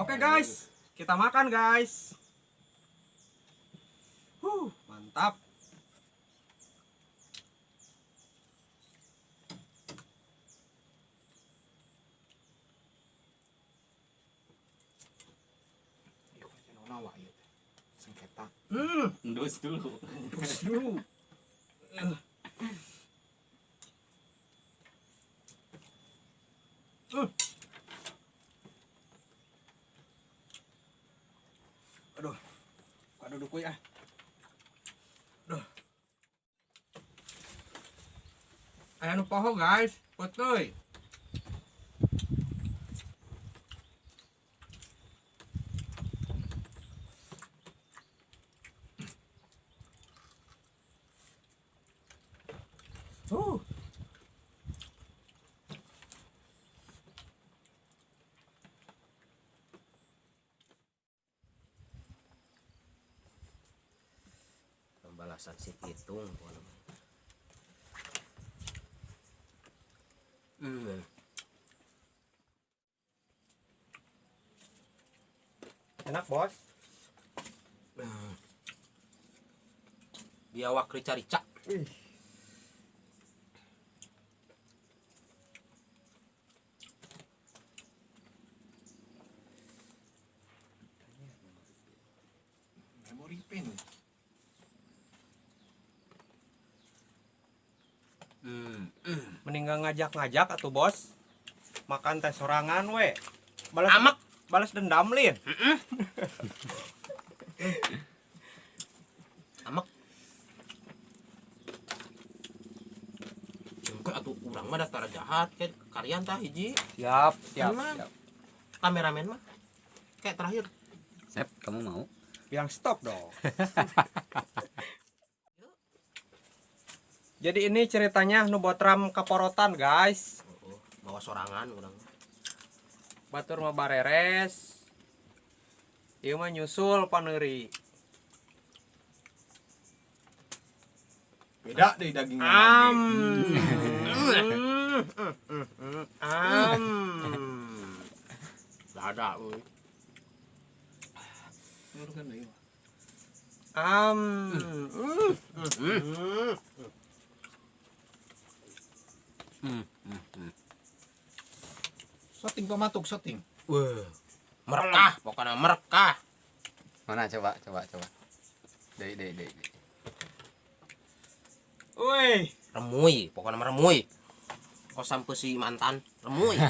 Oke guys, kita makan, guys. Mantap. Ieu kan nawa ieu teh. Sengketa. Endus dulu. Terus dulu. Aduh, aduh duduk ya. Aduh. Aya nu poho guys, peuteuy. Pembalasan si Pitung pokoknya. Enak, Bos. Biawak rica-rica. Ih. Memori pin. Mending ngajak-ngajak atuh, Bos. Makan teh sorangan we. Balas Amak. Balas dendam lin. Amak. Engke atuh urang mah daftar jahat kayak karian tah hiji. Siap, siap, Emang. Siap. Kameramen mah kayak terakhir. Sep, kamu mau? Bilang stop dong. Jadi ini ceritanya nu botram kaporotan, guys. Oh, bawa sorangan urang. Batur mah bareres. Ieu mah nyusul paneuri. Beda deh dagingnya. Am. Lagi. Am. Lada euy. Kan deui mah. Am. Shooting pamatuk shooting. Wah. Merekah, pokoknya merekah. Mana coba, coba, coba. Dei, dei, dei. Dei. Woi. Remui, pokoknya meremuy. Kok sampai si mantan, remui.